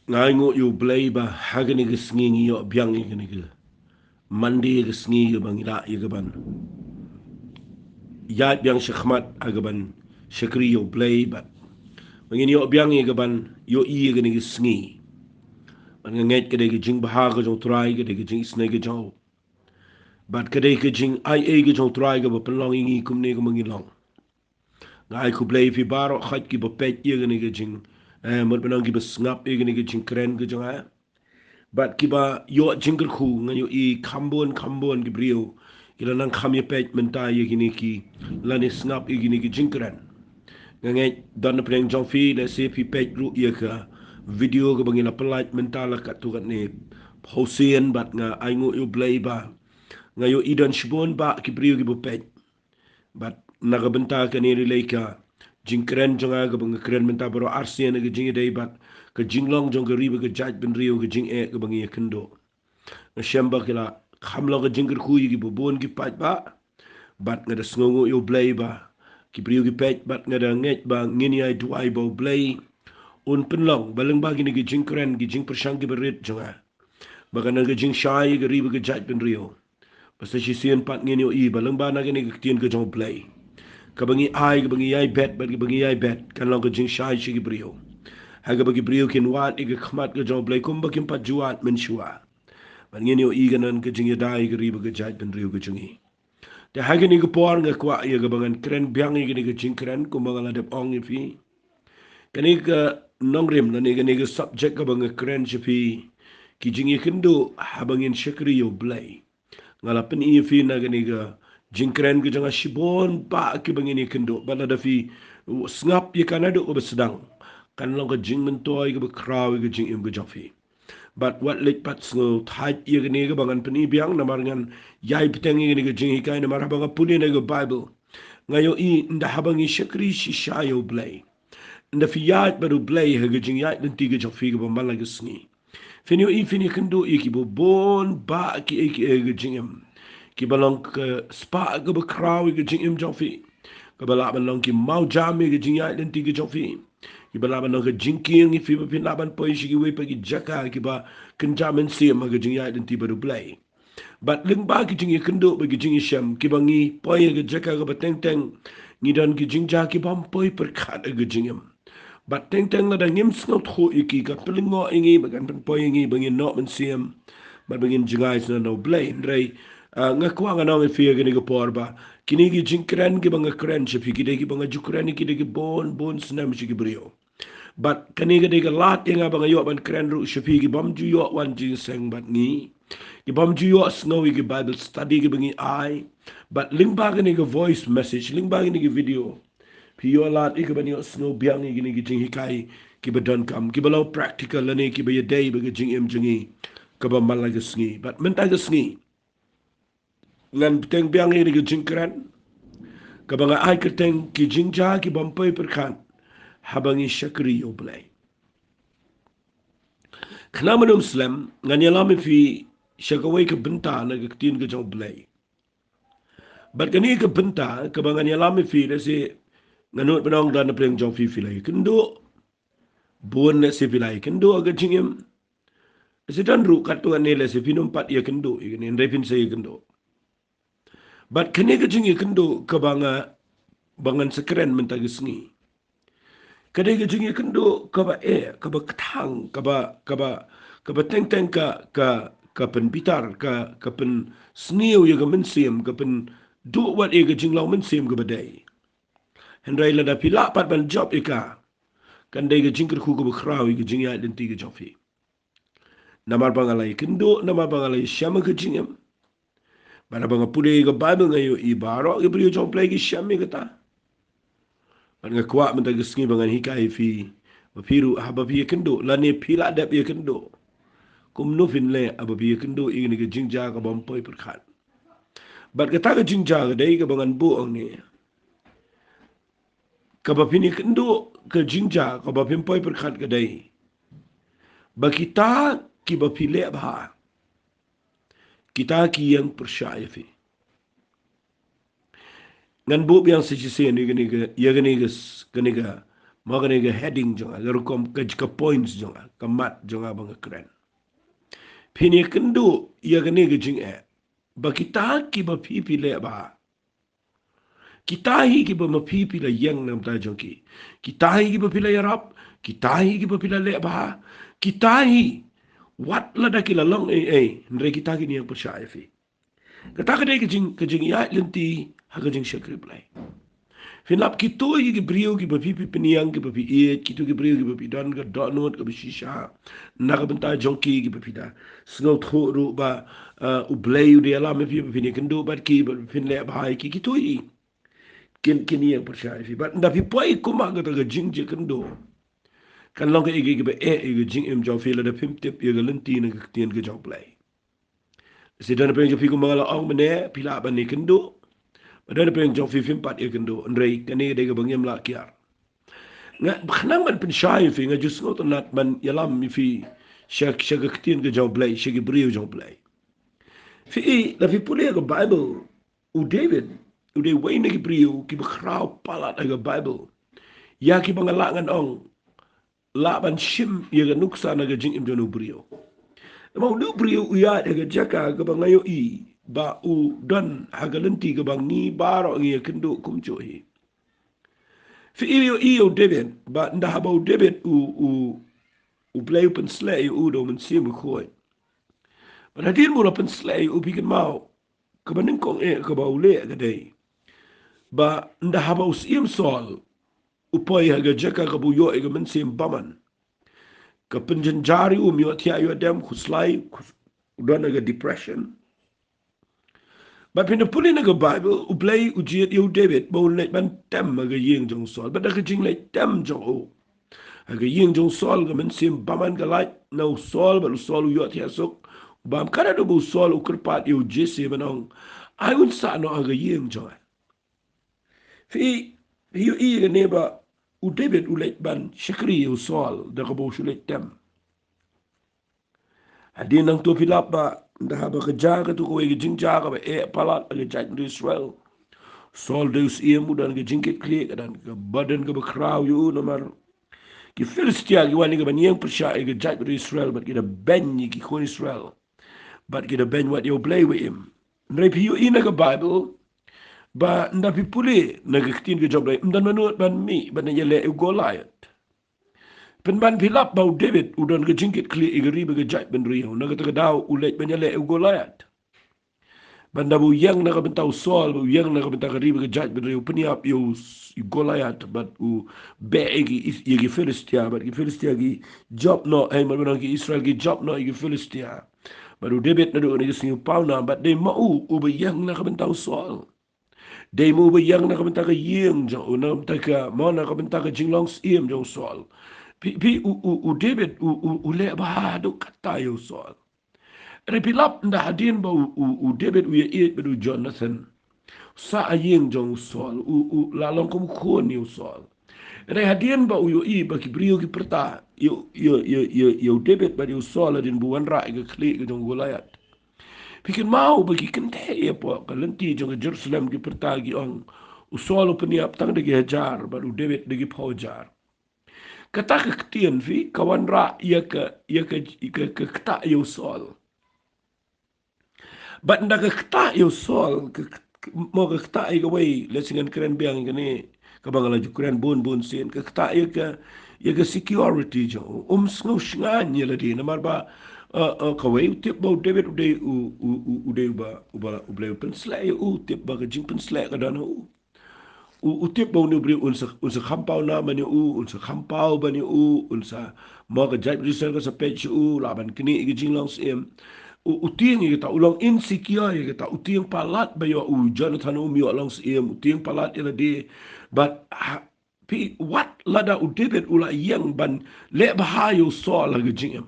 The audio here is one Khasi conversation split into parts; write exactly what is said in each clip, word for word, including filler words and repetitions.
Nga ainguh ïa U Blei ba ha kane ka sngi ngi ïoh biang ïa kane ka Monday, ka sngi kaba ngi lah ïa kaban ïaid biang shakhmat ha kaban shakri ïa U Blei bad ba ngin ïoh biang ïa kaban ïohi ïa kane ka sngi. Bad nga ngeit ka dei ka jingbha ka jong U Trai, ka dei ka jingisynei ka jong u. Bad ka dei ka jingaiei ka jong U Trai kaba pynlong ïa ngi kumne kumba ngi long. Nga ai khublei ïa phi baroh khoit kiba peit ïa kane ka jing, eh, mut ba nang kiba sngap ïa kane ka jingkren ka jong nga. Bad kiba ïoh jingkyrkhu, nga ïohi kham bun kham bun ki briew ki la nang kham ïa peit mynta ïa kine ki, lane sngap ïa kine ki jingkren. Nga ngeit don na pdeng jong phi, lehse phi peit ruh ïa ka video kaba ngi la pyllait mynta la katto katne phew sien, bad nga ainguh ïa U Blei ba nga ïohi don shibun bah ki briew kiba peit. Bad na ka bynta kane, lei lei ka jingkren jong nga kaba nga kren mynta baroh arsien ha ka jingïadei bad ka jinglong jong ka ri bad ka jaitbynriew, ka jingeh kaba ngi ïakynduh. Nga shem ba ki la kham long ka jingkyrkhu ïa kiba bun ki paidbah. Bad nga da sngewnguh ïa U Blei ba ki briew ki peit, bad nga da ngeit ba ngin ïai duwai ba U Blei un pynlong ba lyngba kine ki jingkren, ki jingpyrshang kiba rit jong nga, ba kan long ka jingshai ïa ka ri bad ka jaitbynriew. Ba sa shisien pat ngin ïohi ba lyngba na kane ka ktien ka jong U Blei, kaba ngi ai, kaba ngi ïai bet bad kaba ngi ïai bet, kan long ka jingshai sha ki briew. Ha kaba ki briew kin wad ïa ka khmat ka jong U Blei kumba kim pat ju wad mynshuwa. Bad ngin ïohi kan long ka jingïada ïa ka ri bad ka jaitbynriew ka jong ngi. Te ha kane ka por nga kwah ïa kaba ngan kren biang ïa kane ka jingkren kumba nga la dep ong ïa phi. Kane ka nongrim lane kane ka subject kaba nga kren sha phi, ki jingïakynduh haba ngin shakri ïa U Blei. Nga la pyni ïa phi na kane ka jingkren ka jong nga shibun bah kiba ngin ïakynduh, bad lada phi sngap ïa ka naduh kaba sdang, kan long ka jingmyntoi kaba khraw ïa ka jingim ka jong phi. Bad wat leit pat sngewthait ïa kane kaba ngan pyni biang, namar ngan ïai bteng ïa kane ka jinghikai, namar haba nga pule na ka Bible, nga ïohi ynda haba ngi shakri shisha ïa U Blei, ynda phi ïaid bad U Blei ha ka jingïaid lynti ka jong phi kaba man la ka sngi, phin ïohi phin ïakynduh ïa kiba bun bah kiei kiei ha ka jingim, kiba long ka spah kaba khraw ïa ka jingim jong phi, kaba lah ban long ki mawjam ïa ka jingïaid lynti ka jong phi, kiba lah ban long ka jingkieng ïa phi ba phin lah ban poi sha kiwei pat ki jaka kiba kynja mynsiem ha ka jingïaid lynti bad U Blei. Bad lyngba ki jingïakynduh bad ki jingïashem, kiba ngi poi ha ka jaka kaba teng teng, ngi don ki jingjia ki bym poi pyrkhat ha ka jingim. Bad teng teng lada ngim sngewthuh ïa ki, ka pynlyngngoh ïa ngi bad kan pynpoi ïa ngi ba ngin noh mynsiem bad ba ngin jngai sha na U Blei. Hynrei, ah, nga kwah ngan ong ïa phi ha kane ka por ba kine ki jingkren kiba nga kren sha phi, ki dei kiba nga ju kren ïa ki da ki bun bun snem sha ki briew. Bad kane ka dei ka lad ïa nga ba nga ïoh ban kren ruh sha phi ki bym ju ïoh wan jingïaseng bad ngi, ki bym ju ïoh sngew ïa ki Bible study kiba ngi ai. Bad lyngba kane ka voice message, lyngba kane ka video, phi ïoh lad ïa ka ban ïoh sngew biang ïa kine ki jinghikai kiba donkam, kiba long practical lane kiba ïadei bad ka jingim jong ngi kaba man la ka sngi. Bad mynta ka sngi ngan bteng biang ïa ka jingkren kaba nga ai kyrteng ki jingjia ki bym poi pyrkhat haba ngi shakri ïa U Blei. Khnang ban ym slem, ngan ïalam ïa phi sha kawei ka bynta na ka ktien ka jong U Blei. Bad kane ka bynta kaba ngan ïalam ïa phi, lehse nga nud ban ong don na pdeng jong phi phi la ïakynduh, bun lehse phi la ïakynduh ha ka jingim. Lehse don ruh katto katne lehse phin ym pat ïakynduh ïa kane, hynrei phin sa ïakynduh. Bad kane ka jingïakynduh kaba nga, ba ngan sa kren mynta ka sngi, ka dei ka jingïakynduh kaba eh, kaba kthang, kaba, kaba, kaba teng teng ka, ka, ka pynbitar, ka, ka pynsniew ïa ka mynsiem, ka pynduh wat ïa ka jinglong mynsiem kaba dei. Hynrei lada phi lah pat ban jop ïa ka, kan dei ka jingkyrkhu kaba khraw ïa ka jingïaid lynti ka jong phi. Namar ba nga la ïakynduh, namar ba nga la ïashem ha ka jingim, bad haba nga pule ïa ka Bible nga ïohi baroh ki briew jong U Blei ki shem ïa kata. Bad nga kwah mynta ka sngi ba ngan hikai ïa phi ba phi ruh haba phi ïakynduh, lane phi la dep ïakynduh, kumno phin leh haba phi ïakynduh ïa kane ka jingjia ka bym poi pyrkhat. Bad kata ka jingjia ka dei kaba ngan buh hangne, kaba phin ïakynduh, ka jingjia kaba phim poi pyrkhat ka dei ba kita kiba phi leh bha, kita ki ïeng pyrshah ïa phi. Ngan buh biang sa shisien ïa kane ka, ïa kane ka s-, kane ka ma kane ka heading jong nga, ka rukom ka, ka points jong nga, ka mat jong nga ba nga kren. Phin ïakynduh ïa kane ka jingeh ba kita kiba phi phi leh bha, kita hi kiba ma phi phi la ïeng na ka bynta jong ki, kita hi kiba phi la ïarap, kita hi kiba phi la leh bha, kita hi wat lada ki la long ei ei, hynrei kita kin ïeng pyrshah ïa phi. Kata ka dei ka jing, ka jingïaid lynti ha ka jingshakri Blei. Phin lap kito hi ki briew kiba phi phi pynïeng, kiba phi ïeit, kito ki briew kiba phi don ka dohnud kaba shisha na ka bynta jong ki, kiba phi da sngewthuh ruh ba, uh, U Blei u dei ïalam ïa phi, ba phin ïakynduh bad ki, ba phin leh bha ïa ki, kito hi kin, kin ïeng pyrshah ïa phi. Bad ynda phi poi kumba kata ka jingjia kynduh, kan long kaei kaei kaba eh ïa ka jingim jong phi lada phim tip ïa ka lynti na ka ktien ka jong U Blei. Shi don pyrshah jong phi kumba nga la ong mynne, phi lah ban ïakynduh. Bad don pyrshah jong phi phim pat ïakynduh. Hynrei kane ka dei kaba ngim lah kiar. Nga, khnang ban pynshai ïa phi, nga ju sngewtynnat ban ïalam ïa phi sha, sha ka ktien ka jong U Blei, sha ki briew jong U Blei. Phi i, lada phi pule ïa ka Bible, u David u dei uwei na ki briew kiba khraw palat ha ka Bible, ïa kiba nga lah ngan ong lah ban shim ïa ka nuksa na ka jingim jong u briew. Namar u dei u briew u ïaid ha ka jaka kaba nga ïohi ba u don ha ka lynti kaba ngi baroh ngi ïakynduh kumjuh hi. Phi ïohi ïa u David, ba ynda haba u David u, u, U Blei u pynsleh ïa u da u Mynsiem Bakhuid. Bad hadien ba u la pynsleh ïa u, phi kynmaw kaba nyngkong eh kaba u leh ka dei ba ynda haba u Syiem Saul u poi ha ka jaka kaba u ïoh ïa ka mynsiem bymman, ka pynjynjar ïa u, um ïoh thiah ïoh dem, khuslai, khus-, u don ha ka depression. Bad phin da pule na ka Bible, U Blei u jied ïa u David ba un leit ban tem ha ka ïing jong u Saul. Bad da ka jingleit tem jong u ha ka ïing jong u Saul, ka mynsiem bymman ka lait na u Saul, bad u Saul u ïoh thiah suk. U bam, ka da dei ba u Saul u kyrpad ïa u Jesse ban ong, ai un sah noh ha ka ïing jong nga. Phi, phi ïohi ïa kane ba u David u leit ban shakri ïa u Saul da kaba u shu leit tem. Hadien nangta phi lap ba ynda haba ka jia kato kawei ka jingjia kaba eh palat ha ka jaitbynriew Israel. Saul dei u syiem, u don ka jingkitkhlieh, ka don ka burden kaba khraw ïa u namar ki Philistia ki wan ïa ka ban ïeng pyrshah ïa ka jaitbynriew Israel bad ki da beiñ ïa ki khun Israel. Bad ki da beiñ wat ïa U Blei ba im. Hynrei phi ïohi na ka Bible ba ynda phi pule na ka ktien ka jong U Blei, ym don mano ban mih ban ïaleh ïa u Goliath. Pynban phi lap ba u David u don ka jingkitkhlieh ïa ka ri bad ka jaitbynriew, na kata ka daw u leit ban ïaleh ïa u Goliath. Bad ynda ba u ïeng na ka bynta u Saul, ba u ïeng na ka bynta ka ri bad ka jaitbynriew, u pynïap ïa u S-, ïa u Goliath, bad u beh ïa ki Is-, ïa ki Philistia, bad ki Philistia ki jop noh, eh, bad ki Israel ki jop noh ïa ki Philistia. Bad u David naduh kane ka sngi u pawnam, bad dei ma u uba ïeng na ka bynta u Saul. Dei ma u uba ïeng na ka bynta ka ïing jong u, na ka bynta ka, mo, na ka bynta ka jinglong syiem jong u Saul. Phi, phi, u, u, u David u, u, u leh bha haduh katta ïa u Saul. Hynrei phi lap ynda hadien ba u, u, u David u ïaieit bad u Jonathan, u sah ha ïing jong u Saul, u, u la long kum u khun ïa u Saul. Hynrei hadien ba u ïohi ba ki briew ki pyrta ïa, ïa, ïa, ïa, ïa u David bad ïa u Saul hadien ba u wanrah ïa ka khlieh ka jong u Goliath. Phi kynmaw ba ki kynthei hapoh ka lynti jong ka Jerusalem ki pyrta ki ong, u Saul u pynïap tang da ki hajar bad u David da ki phew hajar. Kata ka ktien phi ka wanrah ïa ka, ïa ka, ïa ka, ka ktah ïa u Saul. Bad ynda ka ktah ïa u Saul, ka, ka, mo, ka ktah ïa kawei, lehse ngan kren biang ïa kane, kaba nga la ju kren bun bun sien, ka ktah ïa ka, ïa ka security jong u. Um sngew shngaiñ ïa lade namar ba, uh, uh, kawei u tip ba u David u dei u, u, u, u dei uba, uba, U Blei u pynsleh ïa u, u tip ba ka jingpynsleh ka don ha u. U, u tip ba une u briew un sa, un sa kham pawnam ban ïa u, un sa kham paw ban ïa u, un sa, mo, ka jaitbynriew Israel ka sa peit sha u, lah ban knieh ïa ka jinglong syiem. U, u tieng ïa kata, u long insecure ïa kata, u tieng palat ba ïoh u Jonathan um ïoh long syiem, u tieng palat ïa lade. Bad ha, phi, wat lada u David u la ïeng ban leh bha ïa u Saul ha ka jingim.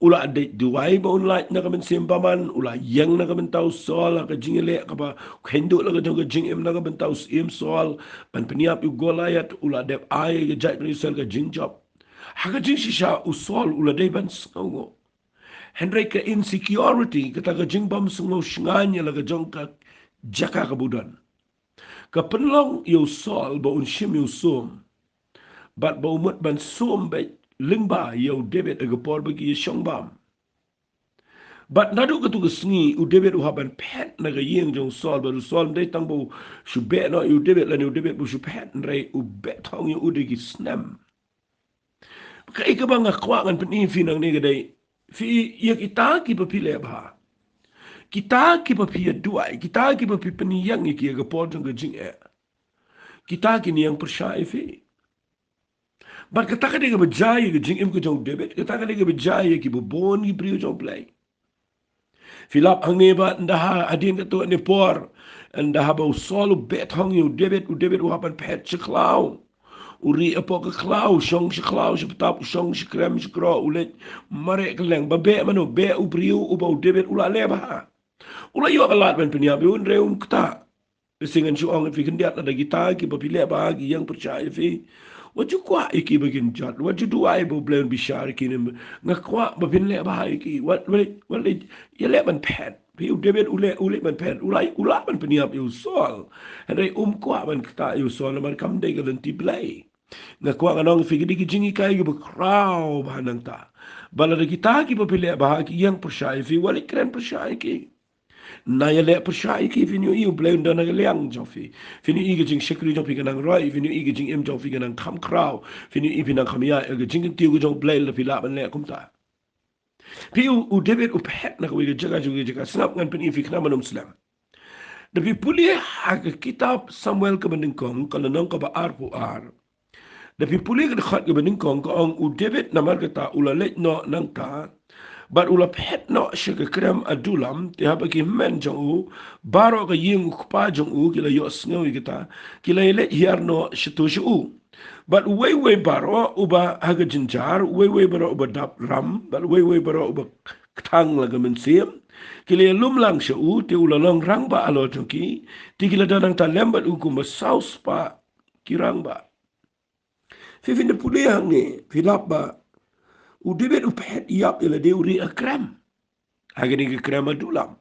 U la dei duwai ba un lait na ka mynsiem bymman, u la ïeng na ka bynta u Saul ha ka jingïaleh kaba kheiñ duh la ka jong ka jingim na ka bynta u syiem Saul, ban pynïap ïa u Goliath, u la dep ai ïa ka jaitbynriew Israel ka jingjop. Ha ka jingshisha u Saul u la dei ban sngewnguh. Hynrei ka insecurity, kata ka jingbym sngew shngaiñ ïa la ka jong ka jaka kaba u don, ka pynlong ïa u Saul ba un shim ïa u sum. Bad ba u mut ban sum beit lyngba ïa u David ha ka por ba ki ïa shong bam. Bad naduh katu ka sngi u David u hap ban phet na ka ïing jong u Saul, bad u Saul ym dei tang ba u shu beh noh ïa u David, lane u David ba u shu phet, hynrei u beh thong ïa u da ki snem. Kaei kaba nga kwah ngan pyni ïa phi nangne ka dei, phi, ïa kita kiba phi leh bha, kita kiba phi ïa duwai, kita kiba phi pynïeng ïa ki ha ka por jong ka jingeh, kita kin ïeng pyrshah ïa phi. Bad kata ka dei kaba jia ïa ka jingim ka jong u David, kata ka dei kaba jia ïa kiba bun ki briew jong u Blei. Phi lap hangne ba ynda ha, hadien katto katne por, ynda haba u Saul u beh thong ïa u David, u David u hap ban phet sha khlaw. U rieh hapoh ka khlaw, u shong sha khlaw, sha btap, u shong sha krem, sha kroh, u leit mareh kylleng. Ba beh mano? Beh u briew uba u David u la leh bha. U la ïoh ka lad ban pynïap ïa u, hynrei um ktah. Te shisien ngan shu ong ïa phi khyndiat, lada kita kiba phi leh bha ki ïeng pyrshah ïa phi, wat ju kwah ïa ki ba kin jot, wat ju duwai ba u Blei un bishar ïa ki ne. Nga kwah ba phin leh bha ïa ki. Wat, wat, wat leh, ïa leh ban phet. Phi, u David u leh, u leh ban phet, u la, u lah ban pynïap ïa u Saul. Hynrei um kwah ban ktah ïa u Saul namar kam dei ka lynti Blei. Nga kwah ngan ong ïa phi, ka dei ka jinghikai kaba khraw bha nangta, ba lada kita kiba phi leh bha ki ïeng pyrshah ïa phi, wat leh kren pyrshah ïa ki. Na ïa leh pyrshah ïa ki, phin ïohi u Blei un don ha ka liang jong phi. Phin ïohi ka jingshakri jong phi ka nang roi, phin ïohi ka jingim jong phi ka nang kham khraw, phin ïohi phi nang kham ïaid ha ka jingkyntiew ka jong u Blei lada phi lah ban leh kumta. Phi, u, u David u phet na kawei ka jaka sha kawei ka jaka. Sngap, ngan pyni ïa phi khnang ban ym slem. Da phi pule ha ka kitab Samuel kaba nyngkong, ka lynnong kaba arphew ar. Da phi pule ka dkhot kaba nyngkong, ka ong, u David namar kata u la leit noh nangta, bad u la phet noh sha ka krem Adullam, te haba ki hynmen jong u baroh, ka ïing u kpa jong u, ki la ïohsngew ïa kata, ki la ïaleit hiar noh shato sha u. Bad uwei uwei baroh uba ha ka jynjar, uwei uwei baroh uba dap ram, bad uwei uwei baroh uba kthang la ka mynsiem, ki la ïalum lang sha u, te u la long rangbah halor jong ki, te ki la don nangta lem bad u kumba saw spah ki rangbah. Phi, phin da pule hangne, phi lap ba u David u phet ïap ïa lade, u rieh ha krem, ha kane ka krem Adullam.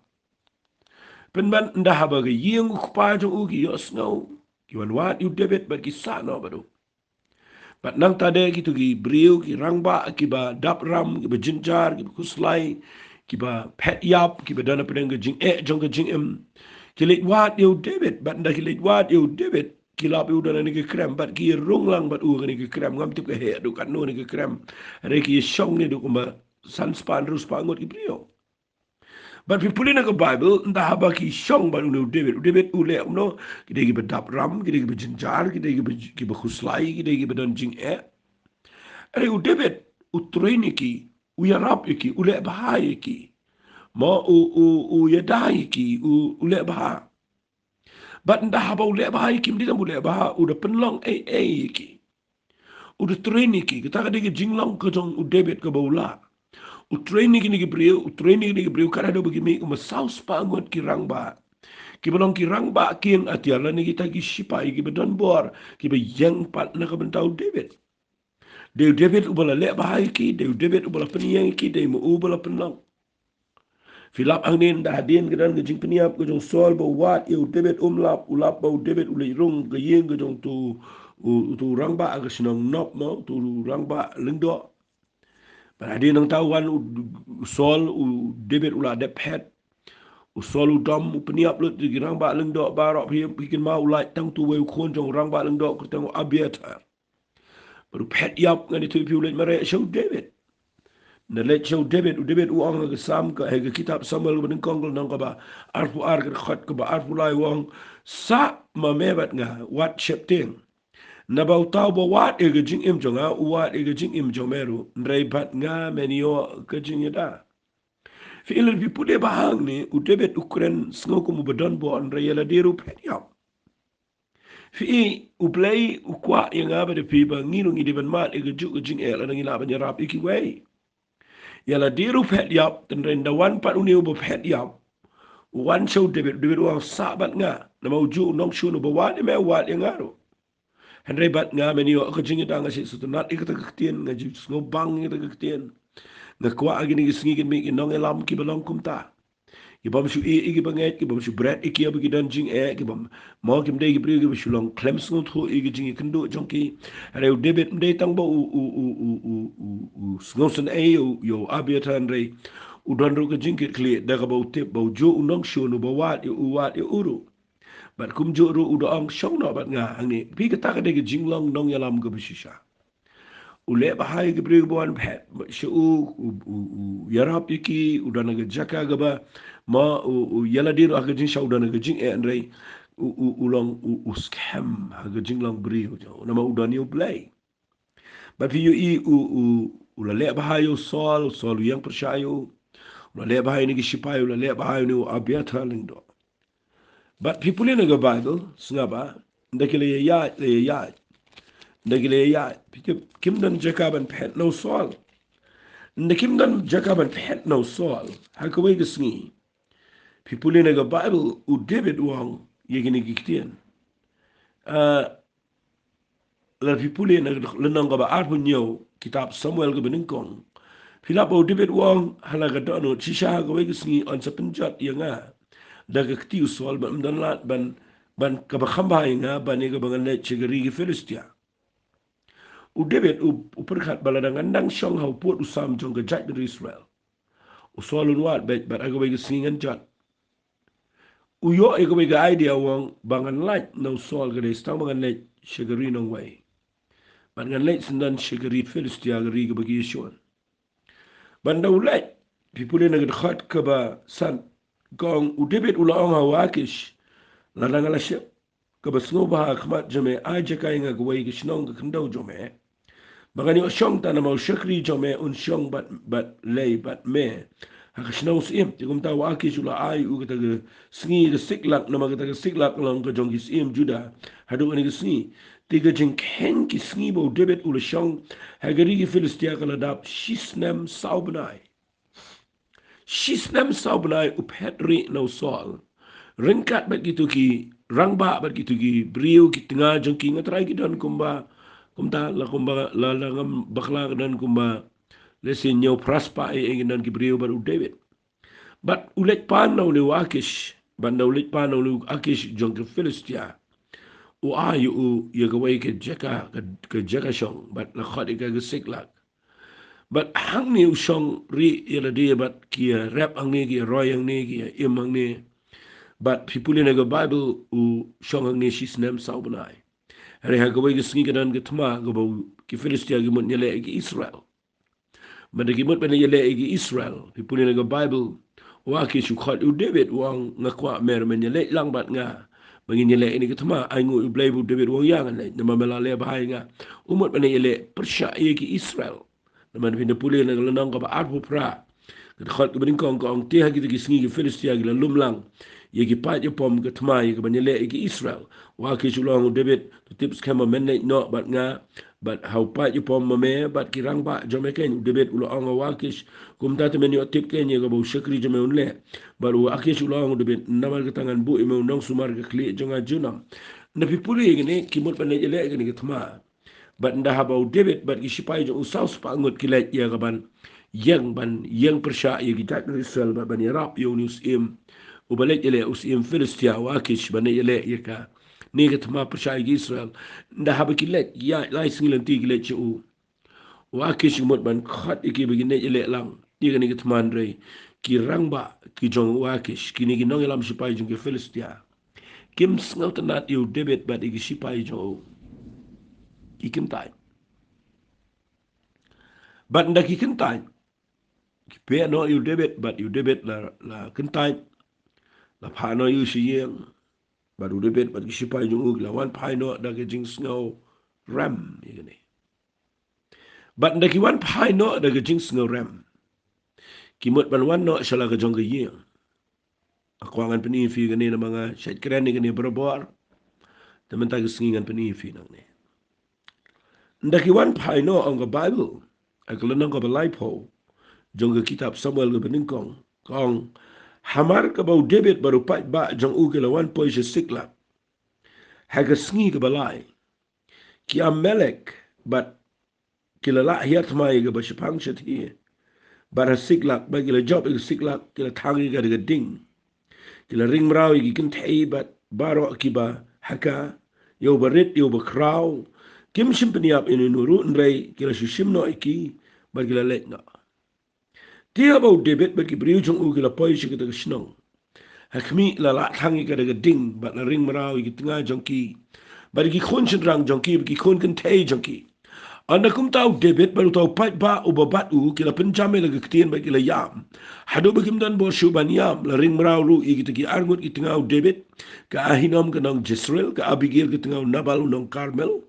Pynban ynda haba ka ïing u kpa jong u ki ïohsngew, ki wan wad ïa u David bad ki sah noh bad u. Bad nangta de kito ki briew, ki rangbah kiba dap ram, kiba jynjar, kiba khuslai, kiba phet ïap, kiba don hapdeng ka jingeh jong ka jingim, ki leit wad ïa u David. Bad ynda ki leit wad ïa u David, ki lap ïa u don ha kane ka krem, bad ki rung lang bad u ha kane ka krem. Ngam tip ka heh haduh katno kane ka krem, hynrei ki shong ne haduh kumba san spah hynriew spah ngut ki briew. Bad phi pule na ka Baibl, ynda haba ki shong bad une u David, u David u leh kumno? Ki dei kiba dap ram, ki dei kiba jynjar, ki dei kiba, kiba khuslai, ki dei kiba don jingeh. Hynrei u David u train ïa ki, u ïarap ïa ki, u leh bha ïa ki. Mo, u, u, u ïada ïa ki, u, u leh bha. Bad ynda haba u leh bha ïa ki, ym dei tang ba u leh bha, u da pynlong ei ei ïa ki. U da train ïa ki. Kata ka dei ka jinglong ka jong u David kaba u lah. U train ïa kine ki briew, u train ïa kine ki briew, kat haduh ba ki mih kumba saw spah ngut ki rangbah, kiba long ki rangbah kieng atiar lane kita ki shipai kiba don bor, kiba ïeng pat na ka bynta u David. Dei u David uba la leh bha ïa ki, dei u David uba la pynïeng ïa ki, dei ma u uba la pynlong. Phi lap hangne, ynda hadien ka don ka jingpynïap ka jong u Saul ba u wad ïa u David, um lap, u lap ba u David u leit rung ka ïing ka jong uto u, uto u rangbah ha ka shnong Nob, mo, uto u rangbah lyngdoh. Bad hadien nangta u wan u, u Saul, u David u la dep phet. U Saul u dom, u pynïap lut ïa ki rangbah lyngdoh baroh. Phi, phi kynmaw, u lait tang uto uwei u khun jong u rangbah lyngdoh, u kyrteng u Abiathar. Bad u phet ïap, ngan ïathuh ïa phi, u leit mareh sha u David. Ynda leit sha u David, u David u ong ha ka Salm, ka, ha ka kitab Samuel kaba nyngkong, ka lynnong kaba arphew ar, ka dkhot kaba arphew lai, u ong, "Sah ma me bad nga, wat sheptieng. Naba uta uba wad ïa ka jingim jong nga, u wad ïa ka jingim jong me ruh, hynrei bad nga men ïoh ka jingïada." Phi, lada phi pule bha hangne, u David u kren sngew kum uba don bor, hynrei ïa lade ruh u phet ïap. Phi, u Blei u kwah ïa nga bad ïa phi ba ngi ruh ngi dei ban mad ïa kajuh ka jingeh lada ngi lah ban ïarap ïa kiwei. Ïa lade ruh u phet ïap, hynrei ynda wan pat une uba phet ïap, u wan sha u David, u David u ong, "Sah bad nga, namar ujuh u nongshun uba wad ïa me, u wad ïa nga ruh. Hynrei bad nga men ïoh ka jingïada." Nga sngewtynnat ïa kata ka ktien, nga ju sngewbang ïa kata ka ktien. Nga kwah ha kine ki sngi kin mih ki nongïalam kiba long kumta, Ki bym shu ïeh ïa ki bangeit, ki bym shu bret ïa ki ba ki don jingeh, ki bym, mo kim dei ki briew ki ba shu long khlem sngewthuh ïa ki jingïakynduh jong ki. Hynrei u David ym dei tang ba u, u, u sngewsynei ïa u, ïa u Abiathar, hynrei u don ruh ka jingkitkhlieh da kaba u tip ba u juh u nongshun uba wad ïa u, wad ïa u ruh. Bad kumjuh ruh u da ong, shong noh bad nga hangne. Phi, kata ka dei ka jinglong nongïalam kaba shisha. U leh bha ïa ki briew ba wan phet sha u, u, u, u ïarap ïa ki, u don ha ka jaka kaba, mo, u, u ïa lade ruh ha ka jingshisha u don ha ka jingeh, hynrei u, u, u long u, u skhem ha ka jinglong briew jong u, namar u don ïa u Blei. Bad phi ïohi u, u, u la leh bha ïa u Saul, u Saul u ïeng pyrshah ïa u. U la leh bha ïa une ki shipai, u la leh bha ïa une u Abiathar lyngdoh. Bad phi pule na ka Baibl, sngap ba, ynda ki la ïaid, la ïaid. Ynda ki la ïaid, phi tip, kim don jaka ban phet na u Saul. Ynda kim don jaka ban phet na u Saul ha kawei ka sngi, phi pule na ka Baibl, u David u ong ïa kine ki ktien. Ah, lada phi pule na lynnong kaba arphew hynñiew kitab Samuel kaba nyngkong, phi lap ba u David u ong ha la ka dohnud, shisha ha kawei ka sngi yn sa pynjot ïa nga da ka kti u Saul, bad ym don lad ban, ban kaba kham bha ïa nga ban ïa kaba ngan leit sha ka ri ki Philistia. U David u, u pyrkhat ba lada ngan dang shong ha u pud u sam jong ka jaitbynriew Israel, u Saul un wad beit, bad ha kawei ka sngi ngan jot. U ïoh ïa kawei ka idea, u ong ba ngan lait na u Saul ka dei tang ba ngan leit sha ka ri nongwei. Bad ngan leit syndon sha ka ri Philistia, ka ri kaba ki ïashun. Bad ynda u leit, phi pule na ka dkhot kaba san, ka ong, u David u la ong ha u Akish, lada nga la shim kaba sngewbha ha khmat jong me, ai jaka ïa nga kawei ka shnong ka khyndew jong me, ba ngan ïoh shong, namar u shakri jong me un shong bad, bad lei bad me ha ka shnong syiem. Te kumta u Akish u la ai u kata ka sngi ka Siklag, namar kata ka Siklag long ka jong ki syiem Judah haduh kane ka sngi. Te ka jingkheiñ ki sngi ba u David u la shong ha ka ri ki Philistia ka la dap shisnem saw bnai. Shisnem saw bnai u phet rieh na u Saul, ryngkat bad kito ki rangbah, bad kito ki briew ki tnga jong ki, nga trai ki don kumba, kumta la kumba, la, la ngam bakla, ki don kumba, lehse hynñiew phra spah ïa ki don ki briew bad u David. Bad u leit pan na une u Akish, bad ynda u leit pan na une u Akish jong ka Philistia, u ai ïa u ïa kawei ka jaka, ka, ka jaka shong, bad la khot ïa ka ka Siklag. Bad hangne u shong rieh ïa lade, bad ki ïarep hangne, ki ïaroi hangne, ki ïaim hangne. Bad phi pule na ka Baibl, u shong hangne shisnem saw bnai. Hynrei ha kawei ka sngi ka don ka thma kaba u, ki Philistia ki mut ban ïaleh ïa ki Israel. Bad ynda ki mut ban ïaleh ïa ki Israel, phi pule na ka Baibl, u Akish u khot ïa u David, u ong, nga kwah me ruh men ïaleh lang bad nga ba ngin ïaleh ïa kane ka thma. Ainguh ïa u Blei ba u David u ong ïa ngan leit, namar me la leh bha ïa nga. U mut ban ïaleh pyrshah ïa ki Israel. Namar phin da pule na ka lynnong kaba arphew phra, ka dkhot kaba nyngkong, ka ong, te ha kita ki sngi ki Philistia ki la lum lang ïa ki paid ïapom ka thma ïa ka ban ïaleh ïa ki Israel. U Akish u la ong, u David, to tip skhem ba men leit noh bad nga, bad ha u paid ïapom ma me bad ki rangbah jong me keiñ. U David u la ong ha u Akish, kumta te men ïoh tip keiñ ïa kaba u shakri jong me un leh. Bad u Akish u la ong, u David, namar kata ngan buh ïa me u nongsumar ka khlieh jong nga junom. Ynda phi pule ïa kane, ki mut ban leit ïaleh ïa kane ka thma. Bad ynda haba u David bad ki shipai jong u saw spah ngut ki leit ïa ka ban ïeng, ban ïeng pyrshah ïa ki jaitbynriew Israel, bad ban ïarap ïa une u syiem uba leit ïaleh, u syiem Philistia, u Akish, ban leit ïaleh ïa kane ka thma pyrshah ïa ki Israel. Ynda haba ki leit ïa lai sngi lynti ki leit sha u, u Akish u mut ban khot ïa ki ba kin leit ïaleh lang ïa kane ka thma, hynrei ki rangbah ki jong u Akish, kine ki nongïalam shipai jong ki Philistia, kim sngewtynnad ïa u David bad ïa ki shipai jong u. Ki kyntait. Bad ynda ki kyntait, ki peit noh ïa u David, bad ïa u David la, la kyntait, la phah noh ïa u sha ïing. Bad u David bad ki shipai jong u ki la wan phai noh da ka jingsngew rem ïa kane. Bad ynda ki wan phai noh da ka jingsngew rem, ki mut ban wan noh sha la ka jong ka ïing. Nga kwah ngan pyni ïa phi kane namar nga shait kren ïa kane barabor. Te mynta ka sngi ngan pyni ïa phi nangne. Ynda ki wan phai noh, ong ka Baibl ha ka lynnong kaba laiphew jong ka kitab Samuel kaba nyngkong, ka ong, hamar kaba u David bad u paidbah jong u ki la wan poi sha Siklag ha ka sngi kaba lai, ki Amalek bad ki la lah hiar thma ïa kaba shaphang shathie. Bad ha Siklag, bad ki la jop ïa ka Siklag, ki la thang ïa ka da ka ding. Ki la ring mraw ïa ki kynthei bad baroh kiba ha ka, ïa uba rit ïa uba khraw. Kim shym pynïap ïano ïano ruh, hynrei ki la shu shim noh ïa ki bad ki la leit noh. Te haba u David bad ki briew jong u ki la poi sha kata ka shnong, ha khmih la lah thang ïa ka da ka ding bad la ring mraw ïa ki tnga jong ki bad ïa ki khun shynrang jong ki bad ki khun kynthei jong ki. Ynda kumta u David bad uta u paidbah uba bad u ki la pynjam ïa la ka ktien bad ki la ïam. Haduh ba kim don bor shuh ban ïam, la ring mraw ruh ïa kita ki arngut ki tnga u David, ka Ahinoam ka nong Jezreel, ka Abigail ka tnga u Nabal u nong Karmel.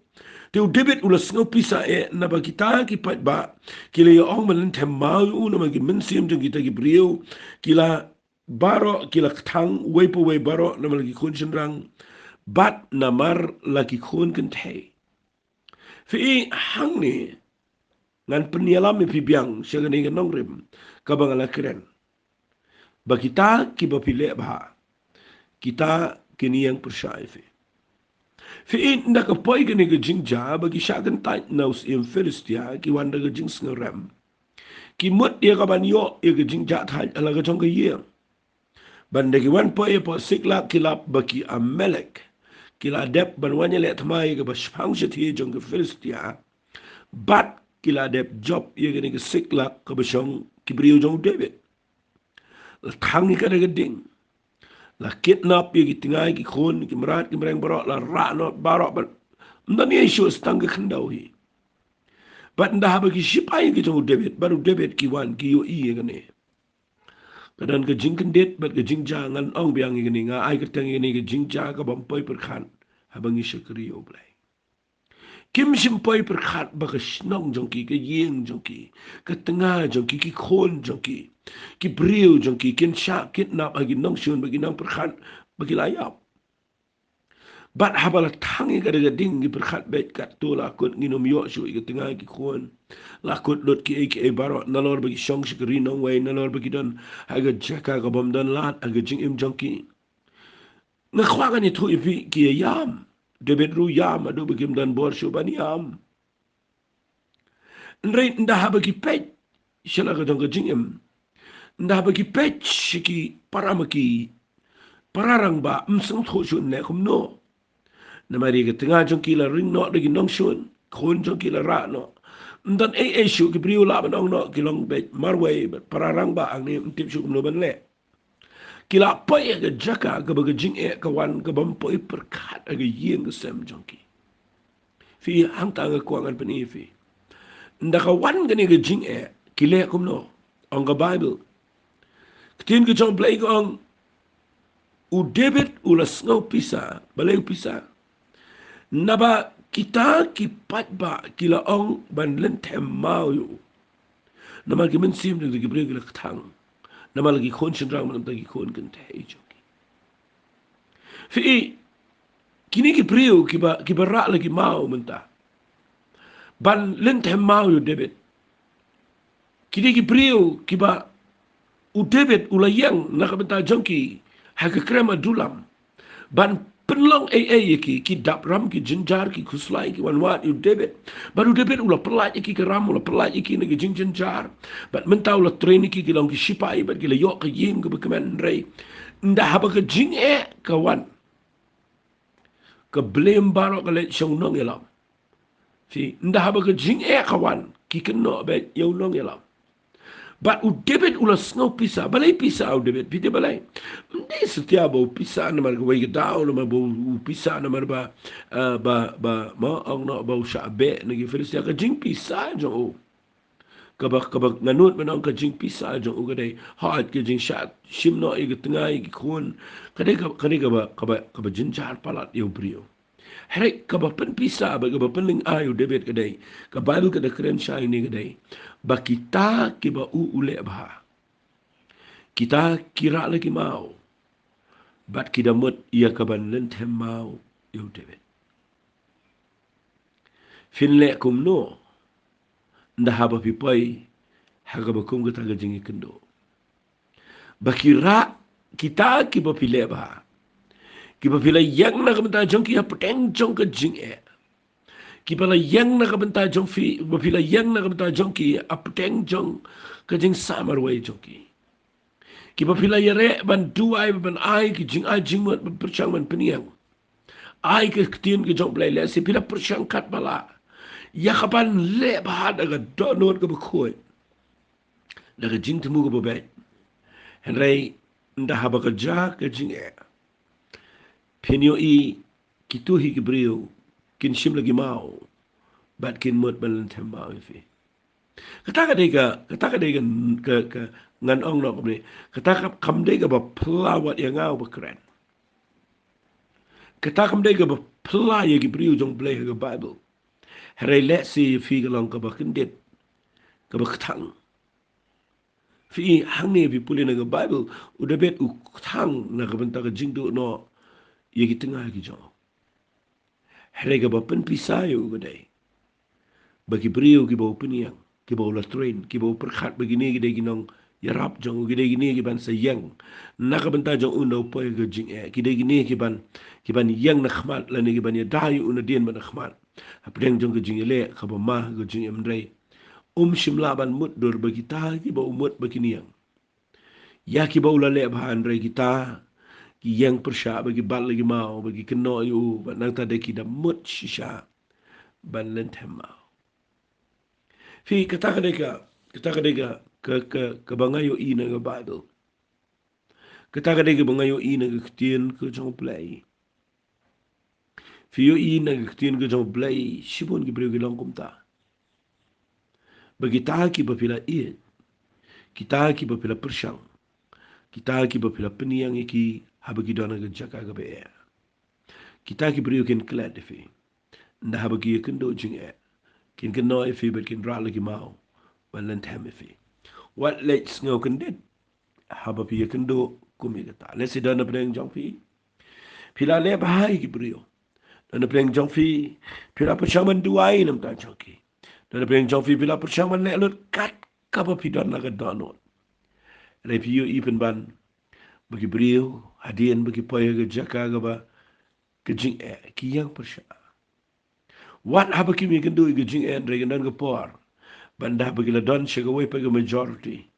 Te u David u la sngewpisa eh naba kita ki paidbah ki la ïa ong ban lynthem maw ïa u namar ki mynsiem jong kita ki briew ki la baroh ki la kthang, uwei pa uwei baroh namar la ki khun shynrang bad namar la ki khun kynthei. Phi i, hangne ngan pynïalam ïa phi biang sha kane ka nongrim kaba nga la kren, ba kita kiba phi leh bha, kita kin ïeng pyrshah ïa phi. Phi i, ynda ka poi kane ka jingjia ba ki shah kyntait na u syiem Philistia, ki wan da ka jingsngew rem. Ki mut ïa ka ban ïoh ïa ka jingjahthait ha la ka jong ka ïing. Bad ynda ki wan poi hapoh Siklag ki lap ba ki Amalek ki la dep ban wan ïaleh thma ïa kaba shaphang shathie jong ki Philistia. Bad ki la dep jop ïa kane ka Siklag kaba shong ki briew jong u David. La thang ïa ka da ka ding. La kidnap ïa ki tnga, ki khun, ki mrad, ki mreng baroh, la rah noh baroh bad ym don ei ei shuh, sa tang ka khyndew hi. Bad ynda haba ki shipai ki jong u David bad u David ki wan ki ïohi ïa kane, ka don ka jingkyndit bad ka jingjia. Ngan ong biang ïa kane, nga ai kyrteng ïa kane ka jingjia kabym poi pyrkhat haba ngi shakri ïa u Blei. Kim shym poi pyrkhat ba ka shnong jong ki, ka ïing jong ki, ka tnga jong ki, ki khun jong ki, ki briew jong ki kin shah kidnap ha ki nongshun ba ki nang pyrkhat ba ki la ïap. Bad haba la thang ïa ka da ka ding ki pyrkhat beit katto la kut, ngin ym ïoh shuh ïa ka tnga, ki khun. La kut lut kiei kiei baroh, nalor ba ki shong sha ka ri nongwei, nalor ba ki don ha ka jaka kabym don lad ha ka jingim jong ki. Nga kwah ngan ïathuh ïa phi, ki ïam. David ruh ïam haduh ba kim don bor shuh ban ïam. Hynrei ynda haba ki peit sha la ka jong ka jingim, ynda haba ki peit sha ki para ma ki para rangbah, ym sngewthuh shuh leh kumno. Namar ïa ka tnga jong ki la ring noh da ki nongshun, khun jong ki la rah noh. Ym don ei ei shuh, ki briew lah ban ong noh ki long beit marwei bad para rangbah hangne, ym tip shuh kumno ban leh. Ki la poi ha ka jaka kaba ka jingeh ka wan kabym poi pyrkhat ha ka ïing ka sem jong ki. Phi, hangta nga kwah ngan pyni ïa phi, ynda ka wan kane ka jingeh ki leh kumno. Ong ka Baibl, ka ktien ka jong u Blei ka ong, u David u la sngewpisa. Balei u pisa? Naba kita ki paidbah ki la ong ban lynthem maw ïa u namar ki mynsiem jong ki briew ki la kthang, namar la ki khun shynrang, namar la ki khun kynthei jong ki. Phi i, kine ki briew kiba, kiba rah la ki maw mynta ban lynthem maw ïa u David, kine ki briew kiba u David u la ïeng na ka bynta jong ki ha ka krem adulam ban pynlong ei ei ïa ki, ki dap ram, ki jynjar, ki khuslai, ki wan wad ïa u David. Bad u David u la pyllait ïa ki ka ram, u la pyllait ïa ki na ki jingjynjar. Bad mynta u la train ïa ki, ki long ki shipai bad ki la ïoh ka ïing kaba kmen. Hynrei ynda haba ka jingeh ka wan, ka blame baroh ka leit sha u nongïalam. Phi, ynda haba ka jingeh ka wan, ki kynnoh beit ïa u nongïalam. Bad u David u la sngewpisa. Balei pisa u David? Phi tip balei? Ym dei satia ba u pisa namar kawei ka daw, namar ba u pisa namar ba, eh, ba, ba, ma, ong noh ba u shah beh na ki Philistia. Ka jingpisa jong u, kaba, kaba nga nud ban ong ka jingpisa jong u ka dei, hooid, ka jingshah shim noh ïa ka tnga, ïa ki khun, ka dei ka, ka dei kaba, kaba, kaba jynjar palat ïa u briew. Hynrei kaba pynpisa bad kaba pynlyngngai ïa u David ka dei, ka Baibl ka da kren shai ïa kane ka dei, ba kita kiba u u leh bha, kita ki rah la ki maw bad ki da mut ïa ka ban lynthem maw ïa u David. Phin leh kumno ynda haba phi poi ha kaba kum kata ka jingïakynduh? Ba ki rah, kita kiba phi leh bha, kiba phi la ïeng na ka bynta jong ki hapdeng jong ka jingeh, kiba la ïeng na ka bynta jong phi, ba phi la ïeng na ka bynta jong ki hapdeng jong ka jingsah marwei jong ki, Kiba phi la ïarap ban duwai, ban ai ki jingai jingmut, ban pyrshang ban pynïeng. Ai ka ktien ka jong U Blei, lehse phi la pyrshang katba lah ïa kaban leh bha da ka dohnud kaba khuid, da ka jingthmu kaba beit. Hynrei ynda haba ka jia ka jingeh, phin ïohi kito hi ki briew kin shim la ki maw bad kin mut ban lynthem maw ïa phi. Kata ka dei ka, kata ka dei ka, ka, ka ngan ong noh kumne. Kata ka kam dei kaba phylla wat ïa nga uba kren. Kata kam dei kaba phylla ïa ki briew jong U Blei ha ka Bible. Hynrei lehse ïa phi ka long kaba kyndit, kaba kthang. Phi i hangne phi pule na ka Bible, u David u kthang na ka bynta ka jingduh noh ïa ki tnga ki jong u. Hynrei kaba pynpisa ïa u ka dei ba ki briew kiba u pynïeng, kiba u la train, kiba u pyrkhat ba kine ki dei ki nongïarap jong u, ki dei kine kiban sa ïeng na ka bynta jong u ynda u poi ha ka jingeh, ki dei kine kiban, kiban ïeng na khmat lane kiban ïada ïa u nadien bad na khmat hapdeng jong ka jingïaleh kaba ma ha ka jingim. Hynrei um shym lah ban mutdur ba kita kiba u mut ba kin ïeng ïa kiba u la leh bha, hynrei kita ki ïeng pyrshah, ba ki bat la ki maw, ba ki kynnoh ïa u, bad nangta da ki da mut shisha ban lynthem maw. Phi, kata ka dei ka, kata ka dei ka, ka, ka, kaba nga ïohi na ka Bible. Kata ka dei kaba nga ïohi na ka ktien ka jong U Blei. Phi ïohi na ka ktien ka jong U Blei, shibun ki briew ki long kumta. Ba kita kiba phi la ïeit, kita kiba phi la pyrshang, kita kiba phi la pynïeng ïa ki haba ki don ha ka jaka kaba eh, kita ki briew kin klet ïa phi. Ynda haba ki ïakynduh jingeh, kin kynnoh ïa phi bad kin rah la ki maw ban lynthem ïa phi. Wat leit sngew kyndit haba phi ïakynduh kum ïa kata. Lehse don napdeng jong phi, phi la leh bha ïa ki briew. Don napdeng jong phi, phi la pyrshang ban duwai na ka bynta jong ki. Don napdeng jong phi, phi la pyrshang ban leh lut kat kaba phi don la ka dohnud. Hynrei phi ïohi pynban ba ki briew hadien ba ki poi ha ka jaka kaba ka jingeh, ki ïeng pyrshah. Wat haba kim ïakynduh ïa ka jingeh, hynrei kan don ka por ba ynda haba ki la don sha kawei pat ka majority,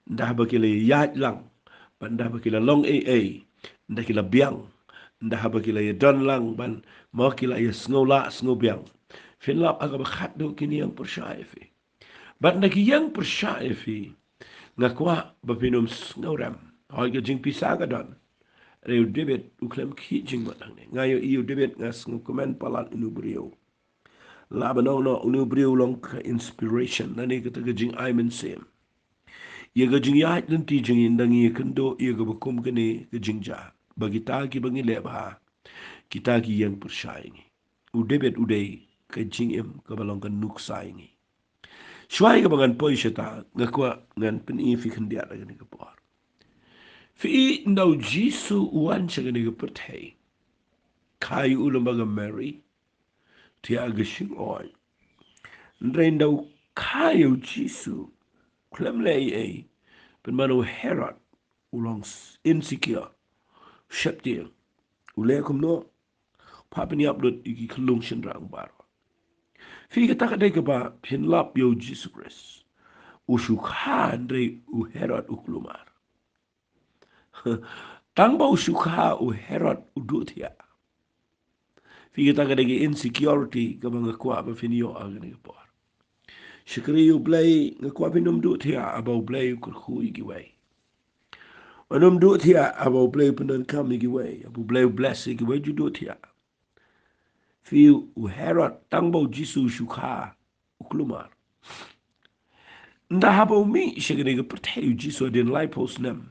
ynda haba ki la ïaid lang, ba ynda haba ki la long ei ei, ynda ki la biang, ynda haba ki la ïadon lang, ban mo ki la ïasngew lah sngew biang, phin lap ha kaba khatduh kin ïeng pyrshah ïa phi. Bad ynda ki ïeng pyrshah ïa phi, nga kwah ba phin ym sngew rem. Hooid, ka jingpisa ka don. Hynrei u David u khlem khih jingmut hangne. Nga ïohi u David, nga sngewkmen palat une u briew. Lah ban ong noh une u briew u long ka inspiration, lane kata ka jingai mynsiem ïa ka jingïaid lynti jong ngi ynda ngi ïakynduh ïa kaba kum kane ka jingjia, ba kita kiba ngi leh bha, kita ki ïeng pyrshah ïa ngi. U David u dei ka jingim kaba long ka nuksa ïa ngi. Shuwa ïa kaba ngan poi shata, nga kwah ngan pyni ïa phi khyndiat ha kane ka por. Phi i, ynda u Jisu u wan sha kane ka pyrthei, kha ïa u lyngba ka Mary, thiah ka shyngoi. Hynrei ynda u kha ïa u Jisu, khlem leh ei ei, pynban u Herod u long s-, insecure, sheptieng. U leh kumno? Phah pynïap lut ïa ki khyllung shynrang baroh. Phi, kata ka dei kaba phin lap ïa u Jisu Khrist. U shu kha hynrei u Herod u kulmar. Tang ba u shu kha u Herod u duh thiah. Phi, kata ka dei ka insecurity kaba nga kwah ba phin ïoh ha kane ka por. Shakri ïa u Blei, nga kwah phin ym duh thiah haba u Blei u kyrkhu ïa kiwei. Wat ym duh thiah haba u Blei u pyndonkam ïa kiwei, haba u Blei u bless ïa kiwei, ju duh thiah. Phi, u Herod, tang ba u Jisu u shu kha, u kulmar. Ynda haba u mih sha kane ka pyrthei u Jisu hadien laiphew snem,